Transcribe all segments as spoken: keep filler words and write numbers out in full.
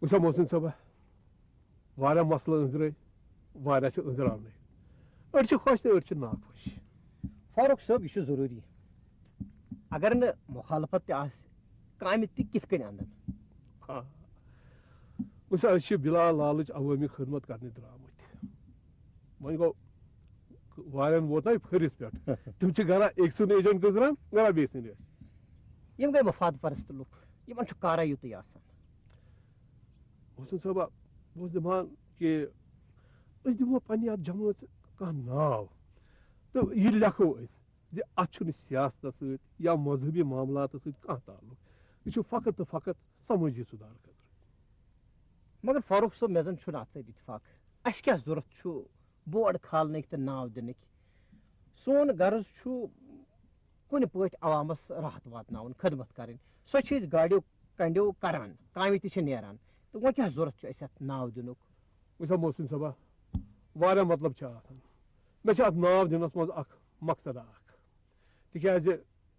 وٕچھ سا محسن صٲبہ، واریاہ مسلہٕ أنٛزرٲے، واریاہ چھِ أنٛزراونٕے۔ أڑۍ چھِ خۄش تہٕ أڑۍ چھِ ناخۄش۔ فاروق صٲب، یہِ چھُ ضروٗری۔ اگر نہٕ مخالفت تہِ آسہِ، کامہِ تہِ کِتھ کٔنۍ اندن؟ آ۔ وٕچھ سا، أسۍ چھِ بلا لالٕچ عوٲمی خدمت کرنہِ درٛامٕتۍ۔ وۄنۍ گوٚو، واریاہن ووت نہ یہِ پھٔرِس پٮ۪ٹھ۔ تِم چھِ گرا أکۍ سُنٛد ایجنٹ گٔنٛزراوان، گرا بیٚیہِ سٕنٛدِ ٲسۍ۔ یِم گٔے مفاد پرست لُکھ، یِمن چھُ کارا یُتُے آسان۔ محسن صٲبہ، بہٕ اوسُس دَپان کہِ أسۍ دِمو پننہِ اَتھ جمٲژ کانٛہہ ناو تہٕ یہِ لیکھو أسۍ زِ اَتھ چھُنہٕ سیاستَس سۭتۍ یا مذہبی معاملاتَس سۭتۍ کانٛہہ تعلق۔ یہِ چھُ فقط تہٕ فقط سمٲجی سُدھار خٲطرٕ۔ مگر فاروق صٲب، مےٚ زن چھُنہٕ اتھ سۭتۍ اتفاق۔ اسہِ کیٛاہ ضروٗرت چھُ بورڈ کھالنٕکۍ تہٕ ناو دِنٕکۍ؟ سون غرض چھُ کُنہِ پٲٹھۍ عوامس راحت واتناوُن، خدمت کرٕنۍ۔ سۄ چھِ أسۍ گاڑیو کنڈیو کران، کامہِ تہِ چھِ نیران۔ تہٕ وۄنۍ کیٛاہ ضروٗرت چھُ اَسہِ اَتھ ناو دِنُک؟ وٕچھ سا محسن صٲبہ، واریاہ مطلب چھِ آسان۔ مےٚ چھِ اَتھ ناو دِنَس منٛز اَکھ مقصد اَکھ، تِکیٛازِ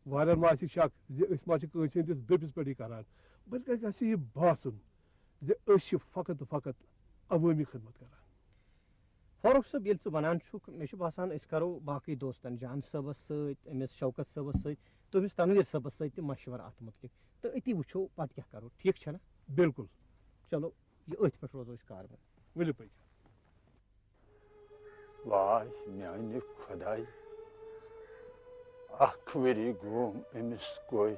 واریاہَن ما آسہِ شک زِ أسۍ ما چھِ کٲنٛسہِ ہٕنٛدِس دٔپِس پٮ۪ٹھٕے کَران، بلکہِ گژھِ یہِ باسُن زِ أسۍ چھِ فقط تہٕ فقط عوٲمی خدمت کَران۔ فاروق صٲب، ییٚلہِ ژٕ وَنان چھُکھ، مےٚ چھُ باسان أسۍ کَرو باقٕے دوستَن، جان صٲبَس سۭتۍ، أمِس شوکت صٲبَس سۭتۍ، تٔمِس تنویر صٲبَس سۭتۍ تہِ مَشوَرٕ اَتھ مُتعلِق، تہٕ أتی وٕچھو پَتہٕ کیٛاہ کَرو۔ ٹھیٖک چھا نہ؟ بِلکُل۔ چلو، یہِ أتھۍ پٮ۪ٹھ روزو أسۍ کاروٲیی۔ ؤلِو پٔکِو۔ واے میانہِ خۄدایہِ، اکھ ؤری گوم أمِس کورِ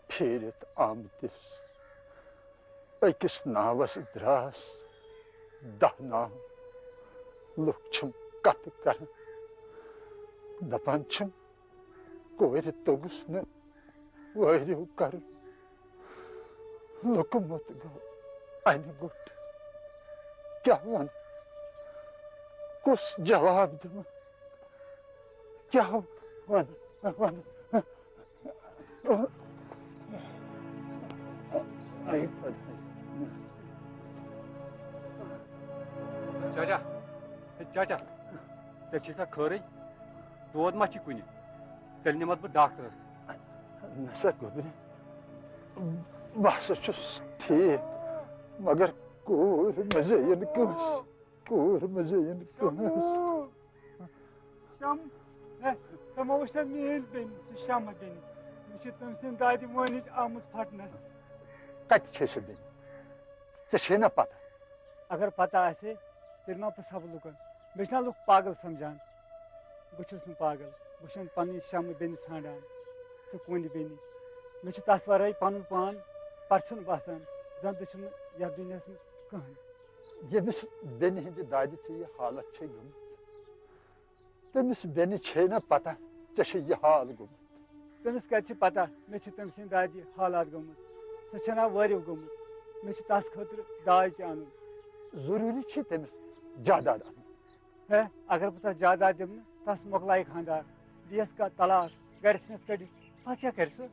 پھیٖرِتھ آمتِس۔ أکِس ناوس درٛاس دَہ ناو۔ لُکھ چھِم کتھٕ کران، دپان چھِم، کورِ توٚگُس نہٕ وٲرِو کرُن۔ لُکہٕ موت گوٚو انہِ گوٚٹ۔ کیٛاہ ونہٕ؟ کُس جواب دِمہٕ؟ کیٛاہ ونہٕ؟ ونہٕ؟ اے خۄداے۔ چاچا، ہے چاچا، ژےٚ چھے سا خٲرٕے؟ دود ما چھُے کُنہِ؟ تیٚلہِ نِمتھ بہٕ ڈاکٹرس۔ نسا گوٚبرِ، بہٕ ہسا چھُس ٹھیٖک، مگر کوٗر مہ زیٚیِن کٲنٛسہِ، کوٗر مہ زیٚیِن کٲنٛسہِ۔ شم، ہے، ژےٚ ما وٕچھتھ میٲنۍ بیٚنہِ، سُہ شمہٕ بیٚنہِ؟ مےٚ چھِ تٔمۍ سٕنٛدِ دادِ وٲنِج آمٕژ پھٹنس۔ کتہِ چھے سۄ بیٚنہِ؟ ژےٚ چھے نا پتہ؟ اگر پتہ آسہِ ہے، تیٚلہِ ما پرٛژھٕ ہا بہٕ لُکن؟ مےٚ چھِنا لُکھ پاگل سمجھان؟ بہٕ چھُس نہٕ پاگل، بہٕ چھُس پنٕنۍ شمہٕ بیٚنہِ ژھانڈان، سُہ کُنہِ بیٚنہِ۔ مےٚ چھُ تس ورٲے پنُن پان پرژھُن باسان، زن تہِ چھُم نہٕ یتھ دُنیاہس منٛز کٕہٕنۍ۔ ییٚمِس بیٚنہِ ہٕنٛدِ دادِ ژےٚ یہِ حالت چھے گٔمٕژ، تٔمِس بیٚنہِ چھے نا پتہ ژےٚ چھُے یہِ حال گوٚمُت۔ تٔمِس کتہِ چھِ پتہ مےٚ چھِ تٔمۍ سٕنٛدِ دادِ حالات گٔمٕژ؟ سۄ چھےٚ نا وٲرِو گٔمٕژ، مےٚ چھُ تس خٲطرٕ داج تہِ انُن۔ ضروٗری چھُے تٔمِس جاداد انُن۔ ہے، اگر بہٕ تس جاداد دِمہٕ نہٕ، تس مۄکلایہِ خانٛدار، دِیس کانٛہہ طلاق، گرِ ژھٕنس کٔڑِتھ، پتہٕ کیٛاہ کرِ سُہ؟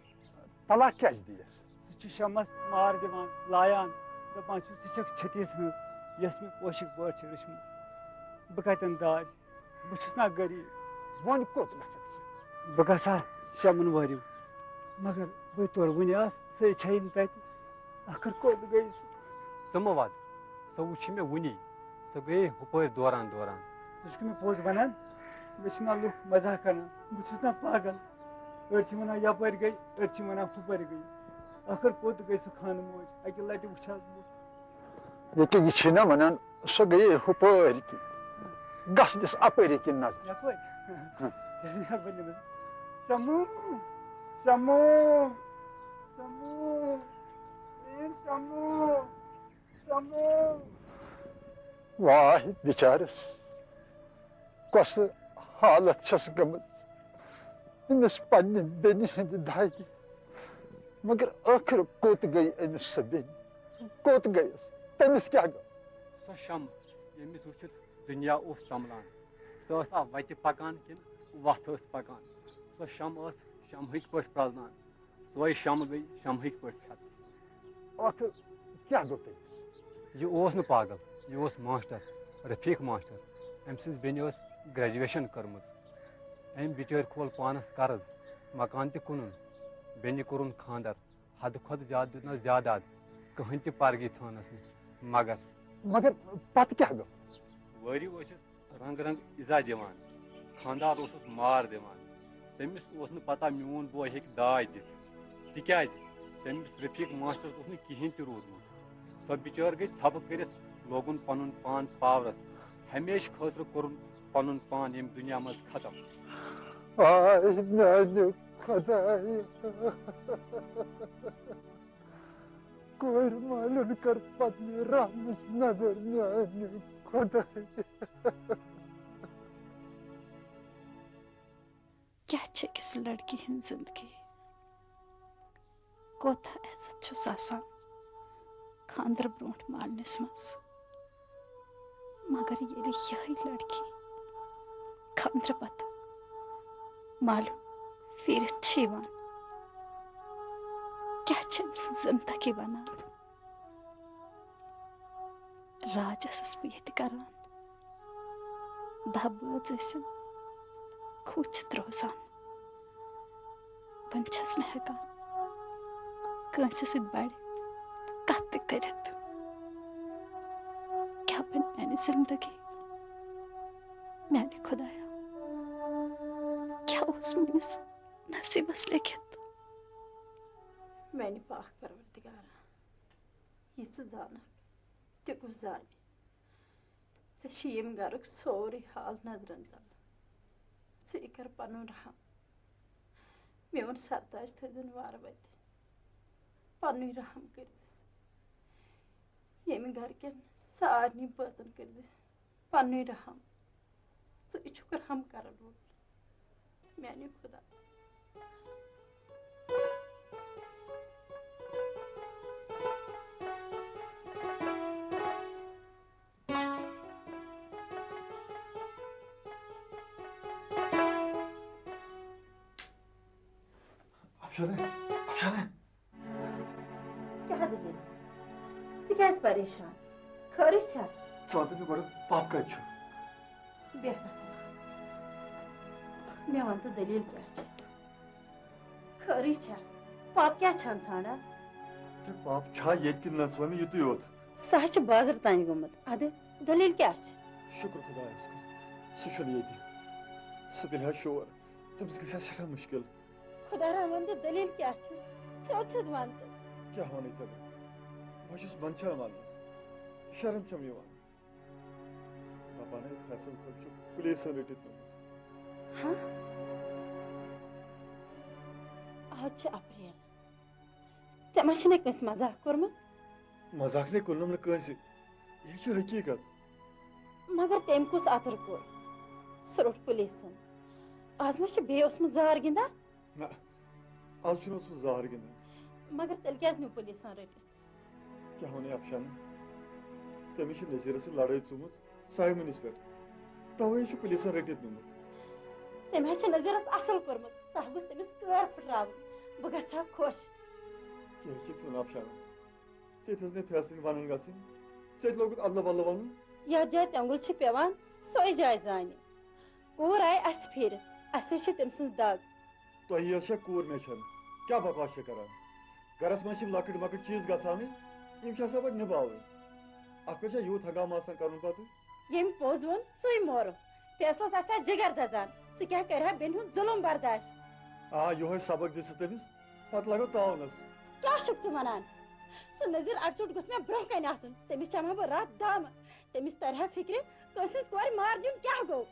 طلاق کیٛازِ دِیس؟ سُہ چھُ شمس مار دِوان، لایان، دپان چھُ، ژٕ چھکھ چھٔتِس ہٕنٛز، یۄس مےٚ پوشِک پٲٹھۍ چھِ رٔچھمٕژ۔ بہٕ کتٮ۪ن داج؟ بہٕ چھُس نا غریٖب۔ وۄنۍ کوٚت گژھکھ ژٕ؟ بہٕ گژھٕ ہا شمن وٲرِو، مگر بہٕ تورٕ وُنہِ آس، سۄے چھیی نہٕ تتہِ۔ ٲخٕر کوٚت گٔے سۄ؟ ژٕ مہٕ وَد، سۄ وٕچھ مےٚ وُنی، سۄ گٔیے ہُپٲرۍ دوران دوران۔ ژٕ چھُکھ مےٚ پوٚز وَنان؟ مےٚ چھِنا لُکھ مزاق کران، بہٕ چھُس نا پاگل۔ أڑۍ چھِ وَنان یَپٲرۍ گٔے، أڑۍ چھِ وَنان ہُپٲرۍ گٔے۔ ٲخٕر کوٚت گٔے سۄ خانہٕ موج؟ اَکہِ لَٹہِ وٕچھ حظ بہٕ۔ ییٚکیٛاہ یہِ چھِی نا وَنان، سۄ گٔیے ہُپٲرۍ کِنۍ۔ گژھ دِس اَپٲری کِنۍ نظر۔ یَپٲرۍ؟ ہاں۔ تیٚلہِ نیرٕ بہٕ نیٚبرٕ۔ شمو، شمو، شمو، میٲنۍ شمو، شمو۔ واے بِچارَس، کۄسہٕ حالت چھَس گٔمٕژ أمِس پنٛنہِ بیٚنہِ ہٕنٛدِ دادِ۔ مگر ٲخٕر کوٚت گٔے أمِس سۄ بیٚنہِ؟ کوٚت گٔیَس؟ تٔمِس کیٛاہ گوٚو؟ سۄ شمہٕ، ییٚمِس وٕچھِتھ دُنیا اوس تملان۔ سۄ ٲس اَتھ وَتہِ پَکان کِنہٕ وَتھ ٲس پَکان؟ سۄ شمہٕ ٲس شمہٕکۍ پٲٹھۍ پرٛزنان۔ سۄے شمہٕ گٔے شمہٕکۍ پٲٹھۍ ژھٮ۪تہٕ۔ ٲخٕر کیٛاہ گوٚو تٔمِس؟ یہِ اوس نہٕ پاگل، یہِ اوس ماسٹر، رفیق ماسٹر۔ أمۍ سٕنٛزِ بیٚنہِ ٲس گریجویشن کٔرمٕژ۔ أمۍ بِچٲرۍ کھول پانس قرض، مکان تہِ کٕنُن، بیٚنہِ کوٚرُن خانٛدر، حدٕ کھۄتہٕ زیادٕ دیُتنس جاداد۔ کٕہٕنۍ تہِ پرگی تھٲونس نہٕ۔ مگر مگر پتہٕ کیٛاہ گوٚو؟ وٲرِو ٲسِس رنٛگ رنٛگ ایزا دِوان، خانٛدار اوسُس مار دِوان۔ تٔمِس اوس نہٕ پتہ میون بوے ہیٚکہِ داے دِتھ، تِکیٛازِ تٔمِس رفیق ماسٹرس اوس نہٕ کِہیٖنۍ تہِ روٗدمُت۔ سۄ بِچٲر گٔے ژھۄپہٕ کٔرِتھ، لوگُن پنُن پان پاورس۔ ہمیشہٕ خٲطرٕ کوٚرُن پنُن پان ییٚمہِ دُنیا منٛز ختم۔ آے میانہِ خۄدایہ، کورِ مالٮ۪ن کٔر پننہِ رحمٕچ نظر میانہِ خۄدایہ۔ کیٛاہ چھِ أکِس لڑکی ہٕنٛز زندگی؟ کوتاہ عزت چھُس آسان خانٛدرٕ برونٛٹھ مالنِس منٛز، مگر ییٚلہِ یِہے لڑکی خانٛدرٕ پتہٕ مالُن پھیٖرِتھ چھِ یِوان، کیٛاہ چھِ أمۍ سٕنٛز زندگی بنان؟ راج ٲسٕس بہٕ ییٚتہِ کران۔ دَہ بٲژ ٲسِم کھوٗژِتھ روزان۔ وۄنۍ چھَس نہٕ ہٮ۪کان کٲنٛسہِ سۭتۍ بَڑِ کَتھ تہِ کٔرِتھ۔ کیٛاہ بَنہِ میٛانہِ زِندگی؟ میٛانہِ خۄدایا، کیٛاہ اوس میٛٲنِس نصیٖبَس لیکھِتھ؟ میٛانہِ پاک پروردگارا، یہِ ژٕ زانکھ، تہِ کُس زانہِ؟ ژےٚ چھِ ییٚمہِ گرُک سورُے حال نظرن تل۔ ژٕ یہِ کر پنُن رحم۔ میون سرتاج تھٲوزن وارٕ وتہِ۔ پنُے رحم کٔرزِ۔ ییٚمہِ گرٕ کٮ۪ن سارنٕے بٲژن کٔرزِ پنُے رحم۔ ژٕ چھُکھ رحم کرن وول، میانہِ خدا۔ افشانہ، افشانہ۔ کیٛاہ دٔلیٖل؟ ژٕ کیٛازِ پریشان؟ خٲرٕے چھا؟ ژٕ وَن تہٕ مےٚ گۄڈٕ، پاپہٕ کَتہِ چھُ؟ بیٚہہ۔ مےٚ وَن تہٕ، دٔلیٖل کیٛاہ چھِ؟ خٲرٕے چھا؟ پاپہٕ کیٛاہ چھَن ژھانٛڈان؟ تہٕ پاپہٕ چھا ییٚتہِ کِنہٕ نہ؟ ژٕ وَن مےٚ یِتُے یوت۔ سُہ حظ چھُ بازرٕ تام گوٚمُت۔ اَدٕ دٔلیٖل کیٛاہ چھِ؟ شُکر خۄدایَس کُن، سُہ چھُنہٕ ییٚتہِ۔ سُہ تُلہِ ہا شور۔ تٔمِس گژھِ ہا سٮ۪ٹھاہ مُشکِل۔ خۄدا رحمان تہٕ دٔلیٖل کیٛاہ چھِ؟ سیوٚد سیوٚد وَن تہٕ۔ کیٛاہ وَنَے ژےٚ بہٕ؟ بہٕ چھُس منٛدچھان وَننَس۔ شرم چھَم یِوان۔ دَپان ہے فیصل صٲب چھُ پُلیٖسَن رٔٹِتھ نِمُت۔ ہاں؟ آز چھِ اپریل۔ ژےٚ ما چھُنَے کٲنٛسہِ مزاق کوٚرمُت؟ مزاق نے کوٚرنم نہٕ کٲنٛسہِ۔ یہِ چھِ حقیٖقت۔ مگر تٔمۍ کُس اَتُر کوٚر؟ سُہ روٚٹ پُلیٖسَن۔ آز ما چھُ بیٚیہِ اوسمُت زار گِنٛدان؟ نہ، آز چھُنہٕ اوسمُت زار گِنٛدان۔ مگر تیٚلہِ کیٛازِ نیوٗ پُلیٖسَن رٔٹِتھ؟ کیٛاہ وَنَے افشانہ؟ تٔمِس چھِ نذیٖرَس سۭتۍ لڑٲے ژھٕنمٕژ سایمنَس پٮ۪ٹھ۔ تَوَے چھُ پُلیٖسَن رٔٹِتھ نیوٗمُت۔ تٔمۍ حظ چھِ نذیٖرَس اَصٕل کوٚرمُت۔ سُہ ہا گوٚژھ تٔمِس کٲر پھٕٹراوٕنۍ۔ بہٕ گژھٕ ہا خۄش۔ کیٛاہ چھِکھ ژٕ وَنان افشانہ؟ ژےٚ تہِ حظ نے فیصلٕنۍ وَنُن گژھٕنۍ۔ ژےٚ تہِ لوگُتھ اَدلہٕ بدلہٕ وَنُن۔ یَتھ جایہِ تٮ۪نٛگُل چھِ پٮ۪وان، سۄے جاے زانہِ۔ کوٗر آیہِ اَسہِ پھیٖرِتھ، اَسہِ حظ چھِ تٔمۍ سٕنٛز دَگ۔ تۄہہِ یٲژ چھا کوٗر مےٚ چھَنہٕ؟ کیٛاہ بکواس چھِ کران؟ گرس منٛز چھِ یِم لۄکٕٹۍ مۄکٕٹۍ چیٖز گژھانٕے، یِم چھِ آسان پتہٕ نِباوٕنۍ۔ اَتھ پٮ۪ٹھ چھا یوٗت ہنگامہٕ آسان کرُن پتہٕ؟ ییٚمۍ پوٚز ووٚن، سُے مورُکھ۔ فیصلس آسہِ ہا جگر دزان، سُہ کیٛاہ کرِ ہا بیٚنہِ ہُنٛد ظُلُم برداش؟ آ، یِہوٚے سبق دِ ژٕ تٔمِس، پتہٕ لگو تاونس۔ کیٛاہ چھُکھ ژٕ ونان؟ سُہ نذیر اَڑٕ ژوٚٹ گوٚژھ مےٚ برٛونٛہہ کنہِ آسُن، تٔمِس چمہٕ ہا بہٕ راتھ دامہٕ۔ تٔمِس ترِ ہا فِکرِ، کٲنٛسہِ ہٕنٛز کورِ مار دیُن کیٛاہ گوٚو؟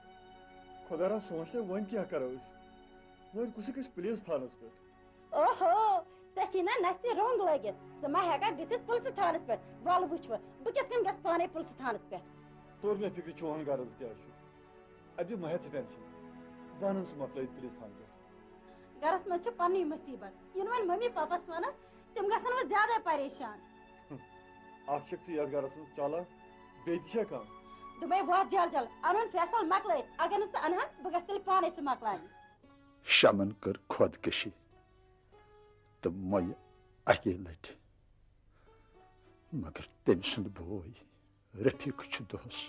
خۄدا را، سونٛچ تہٕ وۄنۍ کیٛاہ کرو أسۍ؟ وۄنۍ کُسٕے گژھِ پُلیٖس تھانس پٮ۪ٹھ؟ اوہو، ژےٚ چھی نا نستہِ رونٛگ لٲگِتھ؟ ژٕ ما ہٮ۪ککھ گٔژھِتھ پُلسہٕ تھانس پٮ۪ٹھ؟ وَلہٕ وٕچھِ بہٕ، بہٕ کِتھ کٔنۍ گژھٕ پانَے پُلسہٕ تھانس پٮ۪ٹھ؟ توٚر مےٚ فِکرِ چون غرض کیٛاہ چھُ۔ اَدٕ بیٚہہ مہ ہےٚ ژٕ ٹٮ۪نشن، بہٕ اَنَن سُہ مۄکلٲیِتھ پُلیٖس تھانہٕ پٮ۪ٹھ۔ گرس منٛز چھِ پننی مُصیبت، یِنہٕ وۄنۍ ممی پاپس ونکھ، تِم گژھن وۄنۍ زیادے پریشان۔ ہم، اکھ چھکھ ژٕ یتھ گرس منٛز چالاک، بیٚیہِ تہِ چھا کانٛہہ؟ دوٚپمَے واتھ جل جل، انُن فیصل مۄکلٲیِتھ، اگر نہٕ ژٕ انہٕ ہن، بہٕ گژھٕ تیٚلہِ پانے سُہ مۄکلاونہِ۔ شمن کٔر خودکشی تہٕ مۄیہِ اکے لٹہِ، مگر تٔمۍ سُنٛد بوے رفیق چھُ دۄہس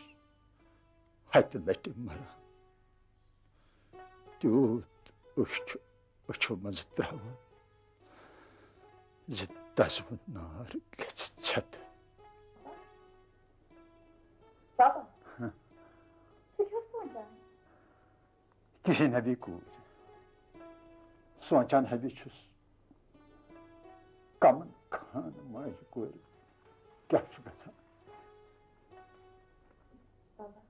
ہتہِ لٹہِ مران۔ تیوٗت أچھ چھُ أچھو منٛزٕ ترٛاوان زِ دزوُن نار گژھِ زینبی کوٗر۔ سونٛچان ہبی چھُس، کمن خان ماجہِ کورِ کیٛاہ چھُ گژھان؟ بابا، ژٕ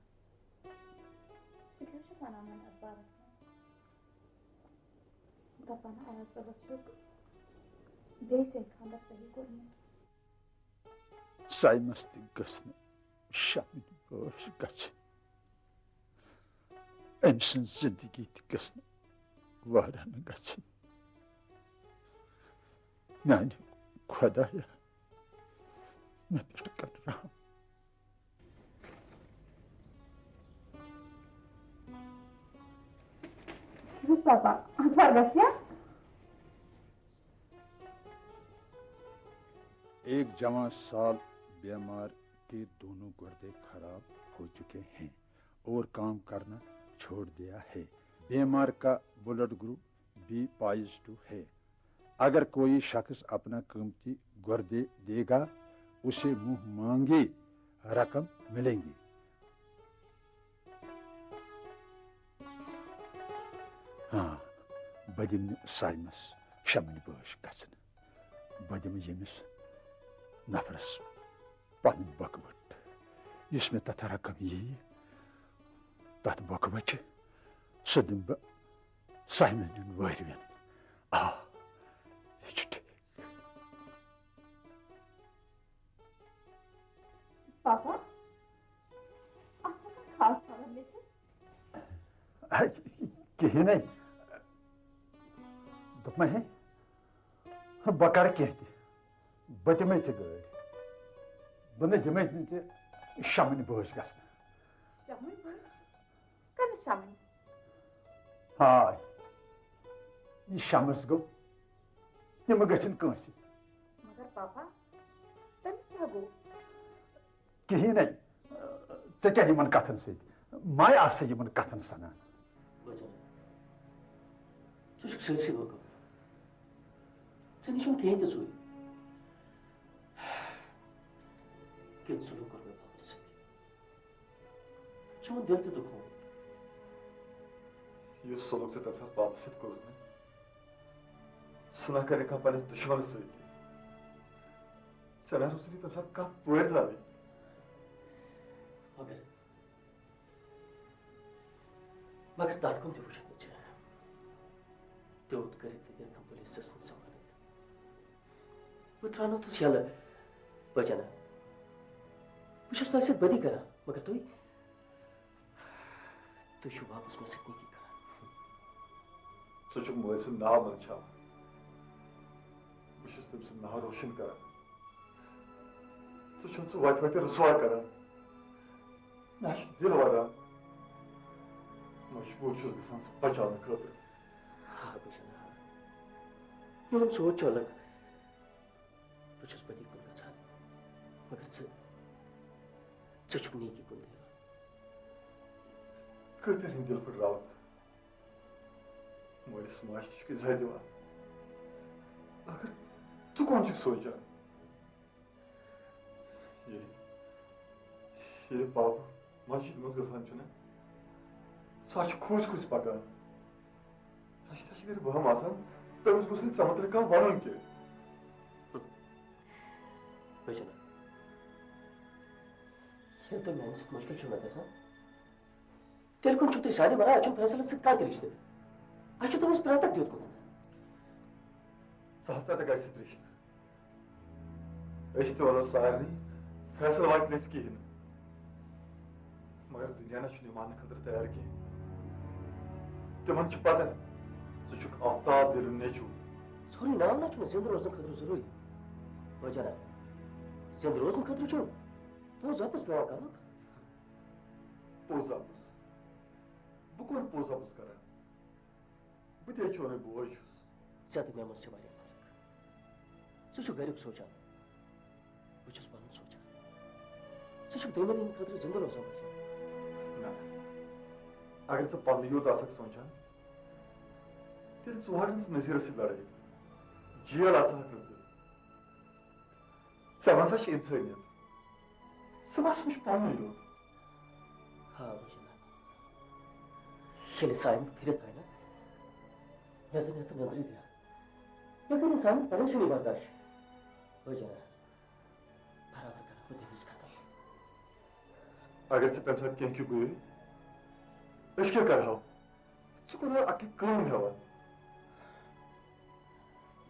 کیٛاہ چھُکھ ونان وۄنۍ اتھ بارس منٛز؟ دپان آیس ببس چھُکھ بیٚیہِ سٕنٛدِ خانٛدر صحیح کوٚرمُت۔ سایمس تہِ گٔژھ نہٕ شمٕنۍ بٲش گژھٕنۍ۔ أمۍ سٕنٛز زندگی تہِ گٔژھ نہٕ وٲران گژھٕنۍ۔ میانہِ خۄدایا، مےٚ پٮ۪ٹھ کر رحم۔ بس پاپا، اتھ پردس یا؟ ایک جوان سال بیمار کے دونوں گردے خراب ہو چکے ہیں اور کام کرنا چھوڑ دیا ہے۔ بیمار کا بلڈ گروپ بی پازیٹو ہے۔ اگر کوئی شخص اپنا قیمتی گردے دے گا، اسے منہ مانگے رقم ملیں گی۔ ہاں، بہٕ دِمہٕ نہٕ سایمس شمٕنۍ بٲش گژھنہٕ۔ بہٕ دِمہٕ ییٚمِس نفرس پنٕنۍ بۄکہٕ وٕٹھ۔ یُس مےٚ تتھ رقم یِیہِ، تتھ بۄکہٕ وچہِ، سُہ دِمہٕ بہٕ سایمن نیُن وٲرۍوٮ۪ن۔ آ، یہِ چھُ ٹھیٖک۔ پاپا، اتھ چھا کانٛہہ خاص خبر لیکھِتھ؟ اے، کِہیٖنۍ نَے۔ دوٚپمَے ہے، بہٕ کَرٕ کینٛہہ تہِ۔ بہٕ دِمَے ژےٚ گٲڑۍ۔ بہٕ نہٕ دِمَے نہٕ ژےٚ شمٕنۍ بٲش گژھنہٕ۔ شمٕنۍ بٲش؟ کٔمِس شمٕنۍ؟ ہاے، یہِ شمس گوٚو، تِم گٔژھِنۍ کٲنٛسہِ۔ مگر پاپا، تٔمِس کیٛاہ گوٚو؟ کِہیٖنۍ نَے۔ ژےٚ کیٛاہ یِمن کتھن سۭتۍ؟ ماے آسہٕ یِمن کتھن سنان۔ بچن، ژٕ چھُکھ سٲرسٕے وٲقف۔ ژےٚ نِش چھُنہٕ کِہیٖنۍ تہِ ژوٗرِ۔ کیُتھ سلوٗک کوٚر مےٚ بابس سۭتۍ۔ چون دِل تہِ دُکھووُن۔ یُس سلوٗک ژےٚ تَمہِ ساتہٕ بابس سۭتۍ کوٚرُتھ نا، سُہ نہ کَرِ کانٛہہ پنٛنِس دُشمنس سۭتۍ تہِ۔ ژےٚ نہ روٗزُے تَمہِ ساتہٕ کانٛہہ پٲرۍ زالٕے۔ مگر، مگر تَتھ کُن تہِ وٕچھُتھ نہٕ ژےٚ۔ تیوٗت کٔرِتھ تہِ دِژ نہٕ پُلیٖسَس نہٕ سنبھٲلِتھ۔ بہٕ ترٛاونوتھس یَلہٕ، بچنا۔ بہٕ چھُس تۄہہِ سۭتۍ بدی کران، مگر تُہۍ، تُہۍ چھِو واپس مےٚ سۭتۍ نیکی کران۔ ژٕ چھُکھ مٲلۍ سُنٛد ناو منٛدچھاوان۔ بہٕ چھُس تٔمۍ سُنٛد ناو روشن کران۔ ژٕ چھُکھ سُہ وتہِ وتہِ رسوا کران۔ مےٚ چھُ دِل وَدان۔ مجبوٗر چھُس گژھان سُہ بچاونہٕ خٲطرٕ۔ ہا، بہٕ چھُس نہٕ ہا۔ میون سونٛچ چھُ الگ۔ بہٕ چھُس بدی کُن گژھان، مگر ژٕ، ژٕ چھُکھ نیکی کُن دِوان۔ کۭتیاہ ہٕنٛدۍ دِل پھٕٹراوَتھ ژٕ؟ مٲلِس ماجہِ تہِ چھُکھ عزت دِوان۔ ٲخٕر ژٕ کون چھُکھ سونٛچان؟ ییٚلہِ، ییٚلہِ پاپہٕ مسجد منٛز گژھان چھُنہ، سُہ چھُ کھوٗژۍ کھوٗژۍ پکان۔ اَسہِ تہِ چھِ گرِ وَہَم آسان، تٔمِس گوٚژھ نہٕ ژےٚ مُتعلِق کانٛہہ وَنُن کینٛہہ۔ بچنا، ییٚلہِ تۄہہِ میٛانہِ سۭتۍ مُشکِل چھُو نہ گژھان، تیٚلہِ کُن چھُو تُہۍ سانہِ وَنان، اَسہِ چھُنہٕ فیصلَس سۭتۍ کانٛہہ تہِ رِشتہٕ؟ اَسہِ چھُ تٔمِس پرٛٮ۪تھ اَکھ دیُتمُت۔ ژٕ ہَسا تہِ گژھِ سۭتۍ رِشتہٕ۔ أسۍ تہِ وَنو سارنٕے، فیصلہٕ واتہِ نہٕ اَسہِ کِہیٖنۍ نہٕ۔ مگر دُنیا نہ چھُنہٕ یہِ ماننہٕ خٲطرٕ تیار کینٛہہ۔ تِمن چھِ پتہ، ژٕ چھُکھ آفتاب دِلُن نیٚچوٗ۔ سورُے ناو نہ چھُنہٕ زِندٕ روزنہٕ خٲطرٕ ضروٗری۔ بٲے جانا، زِندٕ روزنہٕ خٲطرٕ چھُ پوٚز اَپُز پٮ۪وان کَرُن۔ پوٚز اَپُز؟ بہٕ کوٚت پوٚز اَپُز کران؟ بہٕ تہِ ہے چونُے بوے چھُس۔ ژےٚ تہٕ مےٚ منٛز چھِ واریاہ فرق۔ ژٕ چھُکھ گَریُک سونٛچان، بہٕ چھُس پَنُن سونٛچان۔ ژٕ چھُکھ دۄیوٕنی ہٕنٛدِ خٲطرٕ زِندٕ روزان بچن۔ نہ، اگر ژٕ پَنُن یوت آسَکھ سونٛچان، تیٚلہِ ژٕ ہاکھ نہٕ نذیٖرَس سۭتۍ لڑٲے، جیل آژٕہَکھ نہٕ ژٕ۔ ژےٚ منٛز ہا چھِ اِنسٲنیت۔ ژٕ ما سونٛچ پنُن یوت؟ ہا، بہٕ چھُس نہٕ۔ ییٚلہِ سایمہٕ پھِرِتھ آیہِ نا، مےٚ زَن یَژھٕ نیٚنٛدرٕے تہِ۔ مےٚ کٔر نہٕ سایمہٕ پریشٲنی برداش۔ بٲے جانا، برابر کرٕ بہٕ تٔمِس قتل۔ اگر ژےٚ تَمہِ ساتہٕ کینٛہہ تہِ گوٚوُے، أسۍ کیٛاہ کرہو؟ ژٕ کوٚرُکھ اَکٕے کٲم ہٮ۪وان۔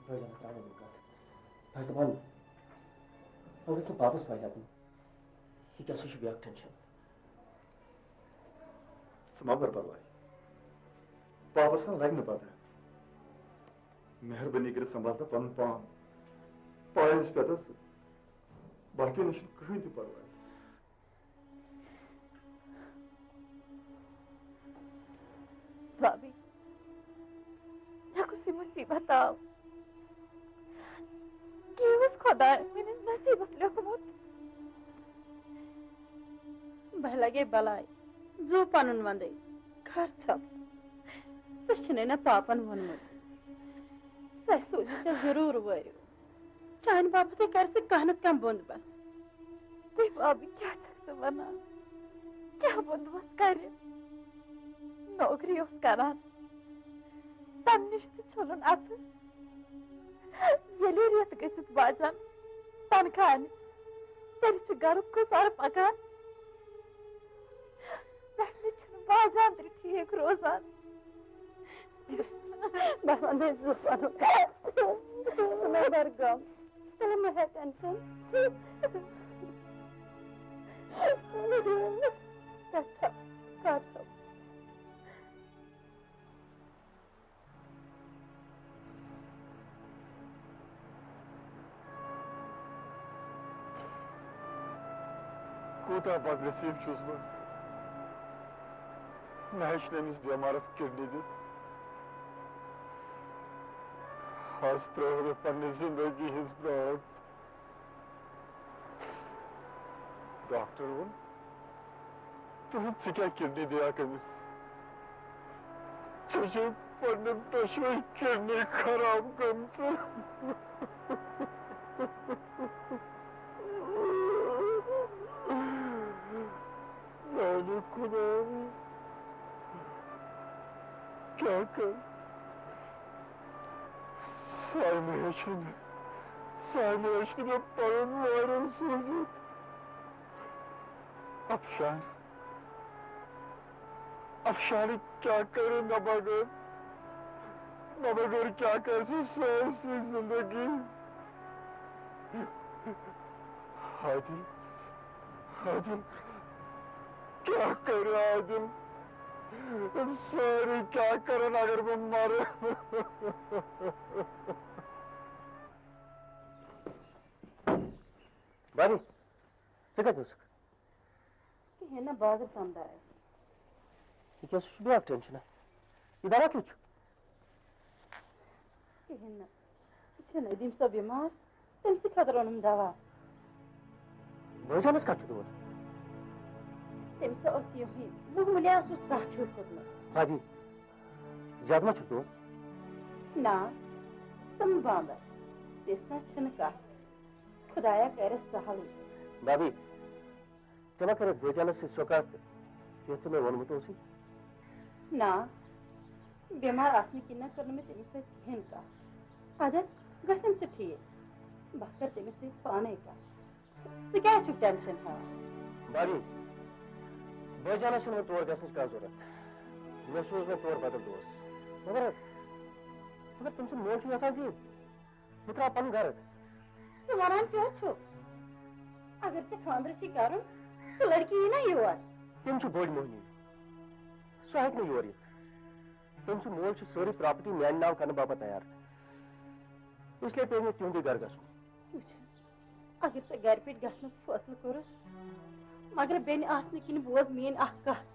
بٲے جانا، ترٛاو وۄنۍ کَتھ۔ بہٕ چھُس دَپان، بہٕ گژھٕ نہٕ واپس وۄنۍ ہٮ۪کُن۔ یہِ کیٛاہ سا چھُ بیٛاکھ ٹینشن؟ ژٕ مہ بر پرواے، پاپس نہ لگہِ نہٕ پتہ۔ مہربٲنی کٔرِتھ سنبھال تہٕ پنُن پان۔ پایس پٮ۪تس باقین نِش چھُنہٕ کٕہٕنۍ تہِ پرواے۔ بھابھی، ژےٚ کُس یہِ مُصیٖبت آو؟ کیٛاہ اوس خۄداے میٲنِس نصیٖبس لیوٚکھمُت؟ بہٕ لگے بلاے، زُو پنُن وندے، خر ژھۄپ۔ ژےٚ چھُنے نہ پاپن ووٚنمُت، سُہ سوزِ ژےٚ ضروٗر وٲرِو۔ چانہِ باپتھ ہے کرِ سُہ کانٛہہ نتہٕ کانٛہہ بندوبست۔ تُہۍ بابہٕ کیٛاہ چھَکھ ژٕ وَنان؟ کیٛاہ بندوبست کرِ؟ نوکری اوس کران، تَمہِ نِش تہِ چھوٚلُن اَتھٕ۔ ییٚلہِ رٮ۪تھ گٔژھِتھ باجان تنخواہ اَنہِ، تیٚلہِ چھُ گرُک گُزارٕ پکان۔ پٮ۪ٹھٕ چھُنہٕ باجان تہِ ٹھیٖک روزان۔ بہٕ وَنہٕ زُو پَنُن۔ ژٕ مہ بَر غم۔ ژٕ مہ ہےٚ ٹٮ۪نشَن۔ پٮ۪ٹھ چھَو، کَر چھَو۔ کوٗتاہ بدنصیٖب چھُس بہٕ، مےٚ ہیٚچھ نہٕ أمِس بٮ۪مارَس کِڈنی دِتھ۔ آز ترٛٲو مےٚ پننہِ زندگی ہٕنٛز برٛونٛٹھ۔ ڈاکٹر ووٚن، "تُہُنٛد، ژٕ کیٛاہ کِڈنی دِیَکھ أمِس؟ ژےٚ چھے پننہِ دۄشوے کِڈنی خراب گٔمژٕ۔" میانہِ خدایہ، کیٛاہ کرٕ؟ سایمہٕ ہیٚچھ نہٕ مےٚ، سایمہٕ ہیٚچھ نہٕ مےٚ پنُن وارث سوٗزِتھ۔ افشان، افشانٕکۍ کیٛاہ کرِ مےٚ بغٲر؟ مےٚ بغٲر کیٛاہ کرِ سُہ سٲرسٕے زندگی؟ عادل، عادل، کیٛاہ کرِ عادل؟ یِم سٲری کیٛاہ کرن اگر بہٕ مرٕ؟ بابی، ژٕ کتہِ ٲسٕکھ؟ کِہیٖنۍ نہٕ، بازر سمدایس۔ یہِ کیٛاہ سا چھُ بیٛاکھ ٹینشن؟ یہِ دوا کیُتھ چھُ؟ کِہیٖنۍ نہٕ، یہِ چھُ ندیٖم صٲب بٮ۪مار، تٔمۍ سٕے خٲطرٕ اوٚنُم دوا۔ بٲے جانس کتھ چھُ دود؟ تٔمِس اوس یِہوٚے، معموٗلی اوسُس تپھ ہیوٗ کھوٚتمُت۔ بابی، زیادٕ ما چھُس دود؟ نا، ژٕ مہٕ بامبر، تِژھ نہ چھنہٕ کتھ۔ خدایا کرٮ۪س سہلٕے۔ بابی، ژےٚ ما کٔرٕتھ بٲے جانس سۭتۍ سۄ کتھ، یۄس ژےٚ مےٚ ووٚنمُت اوسُے؟ نا، بٮ۪مار آسنہٕ کِنۍ نہ کٔر نہٕ مےٚ تٔمِس سۭتۍ کِہیٖنۍ کتھ۔ اَدٕ گژھن سُہ ٹھیٖک، بہٕ کرٕ تٔمِس سۭتۍ پانے کتھ۔ ژٕ کیٛازِ چھُکھ ٹینشن ہٮ۪وان؟ بابی، بٲے جانس چھُنہٕ وۄنۍ تور گژھنٕچ کانٛہہ ضروٗرت۔ مےٚ سوٗز وۄنۍ تور بدل دوست۔ مگر، مگر تٔمۍ سُنٛد مول چھُ یژھان زِ بہٕ ترٛاو پنُن گرٕ۔ ژٕ ونان کیٛاہ چھُکھ؟ اگر ژےٚ خانٛدر چھُے کرُن، سُہ لڑکی یی نا یور۔ تٔمۍ چھُ بٔڑ موہنی، سُہ ہیٚکہِ نہٕ یور یِتھ۔ تٔمۍ سُنٛد مول چھُ سٲرٕے پراپرٹی میانہِ ناو کرنہٕ باپتھ تیار، اس لیے پیٚیہِ مےٚ تِہُنٛدُے گرٕ گژھُن۔ وٕچھ، اگر ژےٚ گرِ پٮ۪ٹھ گژھنُک فٲصلہٕ کوٚرُتھ، مگر بیٚنہِ آسنہٕ کِنۍ بوز میٲنۍ اکھ کتھ۔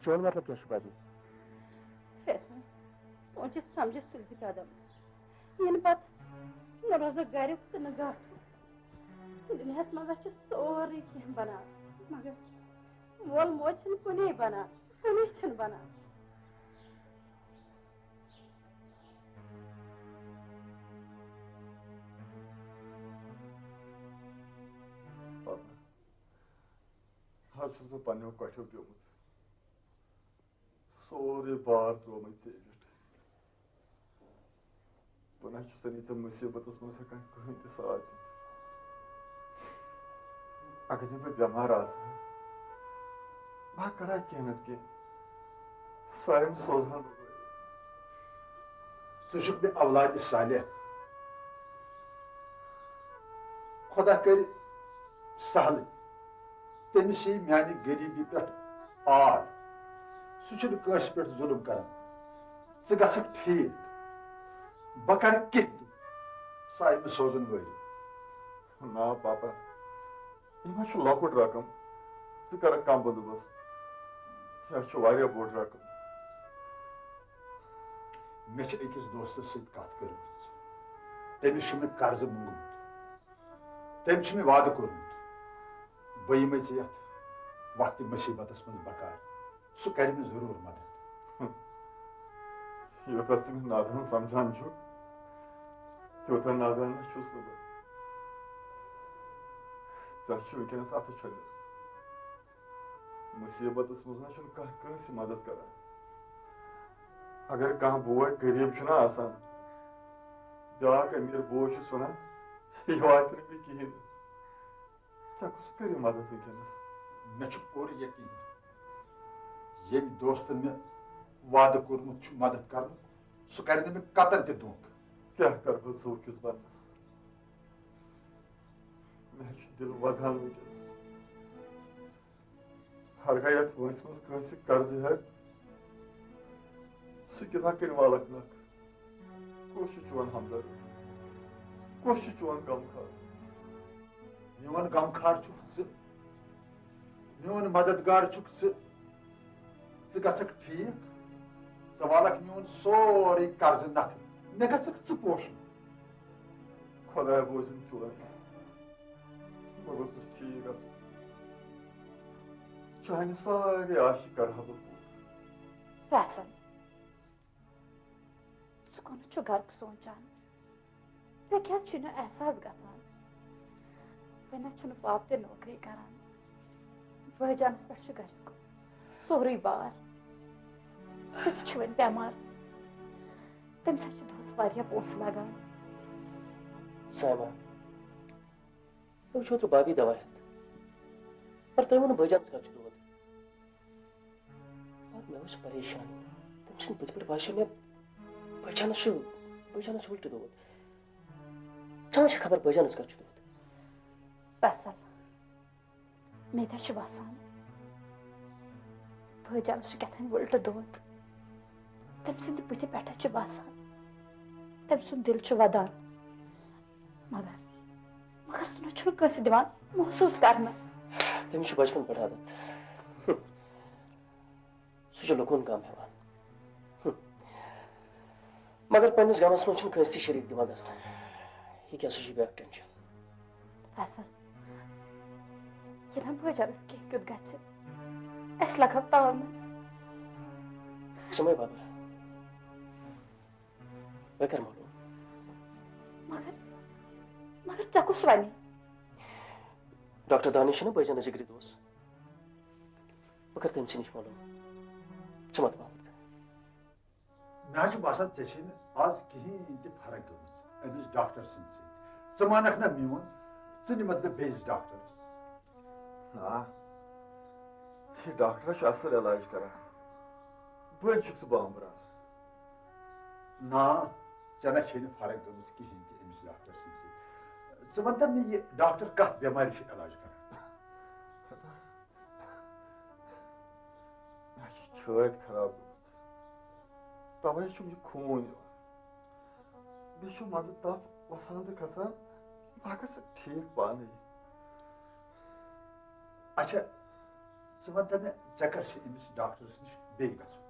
چون مطلب کیٛاہ چھُ، بابی؟ فیصل، سوٗنٛچِتھ سمجھِتھ تُلزِ قدم۔ یِنہٕ پتہٕ نہ روزکھ گرُک تہٕ نہٕ گاٹھُک۔ دُنیاہس منٛز ہا چھُ سورُے کینٛہہ بنان، مگر مول موج چھِنہٕ کُنے بنان، کُنے چھِنہٕ بنان۔ پتہٕ حظ چھُس بہٕ پننیو کۄٹھیو پیومُت۔ سورُے بار ترٛوومُت ژےٚ پٮ۪ٹھ۔ بہٕ نہ چھُسَے نہٕ ژےٚ مُصیٖبتَس منٛز ہٮ۪کان کٕہٕنۍ تہِ ساتھ دِتھ۔ اگر نہٕ بہٕ بٮ۪مار آسہٕ ہا، بہٕ ہا کَرٕ ہا کینٛہہ نَتہٕ کینٛہہ۔ سارِم سوزہَن بہٕ۔ ژٕ چھُکھ مےٚ اولادِ صالح۔ خۄدا کَرِ سہلٕے۔ تٔمِس یی میٛانہِ غریٖبی پٮ۪ٹھ آر۔ سُہ چھُنہٕ کٲنٛسہِ پٮ۪ٹھ ظُلُم کَران۔ ژٕ گژھکھ ٹھیٖک۔ بہٕ کَرٕ کینٛہہ تہِ۔ سارِم سوزَن وٲرِو۔ نا پاپا، یہِ ما چھُ لۄکُٹ رقم؟ ژٕ کَرَکھ کانٛہہ بندوبست۔ یہِ چھُ واریاہ بوٚڑ رقم۔ مےٚ چھِ أکِس دوستَس سۭتۍ کَتھ کٔرمٕژ۔ تٔمِس چھُ مےٚ قرضہٕ موٚنگمُت۔ تٔمۍ چھُ مےٚ وعدٕ کوٚرمُت، بہٕ یِمَے ژےٚ یَتھ وقتِ مُصیٖبتَس منٛز بکار۔ سُہ کَرِ مےٚ ضروٗر مدد۔ یوٗتاہ ژٕ مےٚ نادان سمجھان چھُکھ، تیوٗتاہ نادان نہ چھُس نہٕ بہٕ۔ ژےٚ چھُ وٕنکیٚنَس اَتھٕ چھٔلِتھ۔ مُصیٖبتَس منٛز نہ چھُنہٕ کانٛہہ کٲنٛسہِ مدد کران۔ اگر کانٛہہ بوے غریٖب چھُنہ آسان، بیٛاکھ أمیٖر بوے چھُس وَنان، یہِ واتہِ نہٕ مےٚ کِہیٖنۍ۔ ژےٚ کُس کَرِ مدد وٕنکیٚنَس؟ مےٚ چھُ پوٗرٕ یقیٖن، ییٚمۍ دوستَن مےٚ وعدٕ کوٚرمُت چھُ مدد کرنُک، سُہ کرِ نہٕ مےٚ قطعاً تہِ دھوکہٕ۔ کیٛاہ کرٕ بہٕ زوٗ کِس بنَس؟ مےٚ چھُ دِل وَدان وٕنکیٚس۔ ہرگاہ یَتھ وٲنٛسہِ منٛز کٲنٛسہِ قرضہٕ ہٮ۪تھ، سُہ کِتھا کٔرۍ والَکھ نکھ؟ کُس چھُ چون ہمدرد؟ کُس چھُ چون غمخوار؟ میون غمخوار چھُکھ ژٕ، میون مددگار چھُکھ ژٕ۔ ژٕ گژھکھ ٹھیٖک، ژٕ والکھ میون سورُے قرضہٕ نکھٕ، مےٚ گژھکھ ژٕ پوشُن۔ خۄدایا بوٗزِن چون، بہٕ گوٚژھُس ٹھیٖک گژھُن۔ چانہِ سارے آشہِ کرٕ ہا بہٕ پوٗرٕ۔ فیصل، ژٕ کُنتھ چھُکھ گرُک سونچان؟ ژےٚ کیٛازِ چھُے نہٕ احساس گژھان؟ وۄنۍ نہ چھُنہٕ پاپہٕ تہِ نوکری کران۔ بٲے جانس پٮ۪ٹھ چھُ گرُک سورُے بار۔ سُہ تہِ چھُ وۄنۍ بٮ۪مار۔ تٔمِس حظ چھِ دۄہس واریاہ پونٛسہٕ لگان۔ سایما، تُہۍ چھِو تہٕ بابی دوا ہٮ۪تھ۔ پر تۄہہِ ووٚنوُ بٲے جانس کَتھ چھُ دود؟ پر مےٚ اوس پریشان۔ تٔمۍ سٕنٛدۍ بٕتھِ پٮ۪ٹھ باسیو مےٚ بٲے جانس چھُ، بٲے جانس چھُ وٕلٹہٕ دود۔ ژٕ وٕچھ خبر بٲے جانس کَتھ چھُ دود۔ فیصل، مےٚ تہِ چھُ باسان، بٲے جانس چھُ کیٛاہ تام وٕلٹہٕ دود۔ تٔمۍ سٕنٛدِ بٕتھِ پٮ۪ٹھ چھُ باسان، تٔمۍ سُنٛد دِل چھُ وَدان۔ مگر، مگر سُہ نہ چھُنہٕ کٲنٛسہِ دِوان محسوٗس کرنہٕ۔ تٔمِس چھُ بچپن پٮ۪ٹھ عادت۔ سُہ چھُ لُکن غم ہٮ۪وان۔ مگر پننِس غمس منٛز چھُنہٕ کٲنٛسہِ تہِ شریٖک دِوان گژھنہٕ۔ یہِ کیٛاہ سا چھُ بیٛاکھ ٹینشن؟ فیصل، یہِ نہ بٲے جانس کینٛہہ کیُتھ گژھِ، اَسہِ لگاو تاونس۔ سُمے بابر، بہٕ کرٕ معلوم۔ مگر، مگر ژےٚ کُس وَنہِ؟ ڈاکٹر دانش چھُنہ بٲے جانس جگری دوس؟ بہٕ کرٕ تٔمۍ سٕے نِش معلوم۔ ژٕ مہ تہِ بامبر۔ مےٚ حظ چھُ باسان، ژےٚ چھے نہٕ آز کِہیٖنۍ تہِ فرق گٔمٕژ أمِس ڈاکٹر سٕنٛدِ سۭتۍ۔ ژٕ مانکھ نہ میون، ژٕ نِمتھ بہٕ بیٚیِس ڈاکٹرس۔ آ، یہِ ڈاکٹر چھُ اصل علاج کران۔ بٔلۍ چھُکھ ژٕ بامبران۔ نا، ژےٚ نہ چھے نہٕ فرق گٔمٕژ کِہیٖنۍ تہِ أمِس ڈاکٹر سٕنٛدِ سۭتۍ۔ ژٕ وَن تہٕ مےٚ، یہِ ڈاکٹر کتھ بٮ۪مارِ چھُ علاج کران؟ مےٚ چھِ چھٲتۍ خراب گٔمٕژ، تَوَے چھُم یہِ خوٗن یِوان۔ بیٚیہِ چھُ منٛزٕ تَپھ وَسان تہٕ کھَسان، بہٕ ہا گژھٕ ٹھیٖک پانَے۔ اچھا، ژٕ وَن تہٕ مےٚ، ژےٚ کَر چھِ أمِس ڈاکٹرَس نِش بیٚیہِ گژھُن؟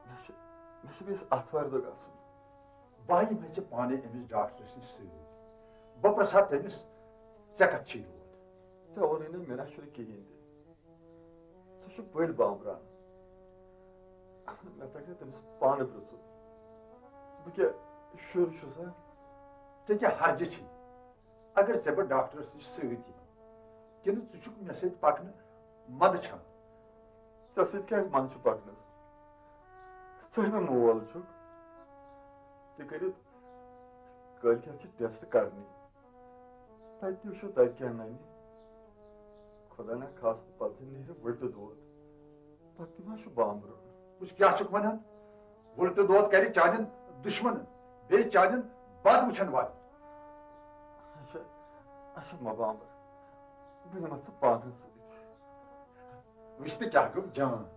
مےٚ چھُ، مےٚ چھُ بیٚیِس آتھوارِ دۄہ گژھُن۔ بہٕ ہا یِمہٕ ہے ژےٚ پانَے أمِس ڈاکٹرَس نِش سۭتۍ۔ بہٕ پرٛژھٕ ہا تٔمِس، ژےٚ کَتھ چھُے دود؟ ژےٚ ووٚنُے نہٕ مےٚ نہ چھُنہٕ کِہیٖنۍ تہِ۔ ژٕ چھُکھ بٔلۍ بامبران۔ مےٚ تَگہِ نہٕ تٔمِس پانہٕ پرٛژھُن۔ بہٕ کیٛاہ شُر چھُسا؟ ژےٚ کیٛاہ حرجہِ چھے، اگر ژےٚ بہٕ ڈاکٹرَس نِش سۭتۍ یِمہٕ؟ کِنہٕ ژٕ چھُکھ مےٚ سۭتۍ پَکنہٕ منٛدچھان؟ ژےٚ سۭتۍ کیٛازِ منٛدٕ چھُ پکنس؟ ژٕ ہے مےٚ مول چھُکھ۔ تہِ کٔرِتھ کٲلۍ کٮ۪تھ چھِ ٹیسٹ کرنی۔ تتہِ تہِ وٕچھو تتہِ کیٛاہ ننہِ۔ خۄدا نہ خاستہٕ پتہٕ زِ نیرِ وٕلٹہٕ دود۔ پتہٕ تہِ ما چھُ بامبرُن؟ وٕچھ کیٛاہ چھُکھ ونان؟ وٕلٹہٕ دود کرِ چانٮ۪ن دُشمنن، بیٚیہِ چانٮ۪ن بد وٕچھن والٮ۪ن۔ اچھا، اچھا، مہ بامبر۔ بہٕ نِمتھ ژٕ پانس سۭتۍ۔ وٕچھ تہٕ کیٛاہ گوٚو جان۔